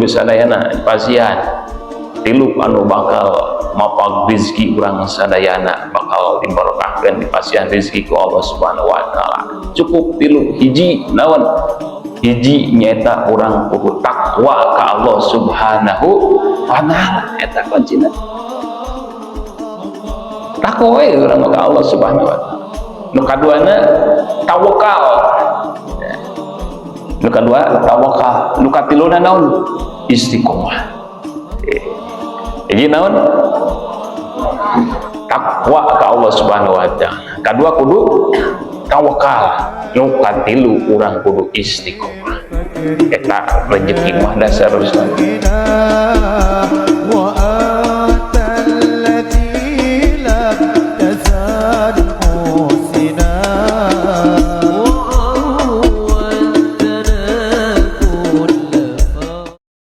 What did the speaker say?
Ibu sadayana, pasihan tilu anu bakal mapag rizki urang sadayana, bakal dibarokahkeun, dipasihan rizki ku Allah Subhanahu wa Taala. Cukup tilu. Hiji naon? Hiji nyaeta urang kudu takwa ka Allah Subhanahu wa Taala. Eta kuncina, takwa we urang ka Allah Subhanahu wa Taala. Nu kaduana tawakal. Nu kadua tawakal. Nu katiluna naon? Istiqomah. Jadi naon? Takwa ka Allah Subhanahu wa Taala. Kadua kudu tawakal. Nu katilu urang kudu istiqomah. Eta rezeki mah dasar. وأن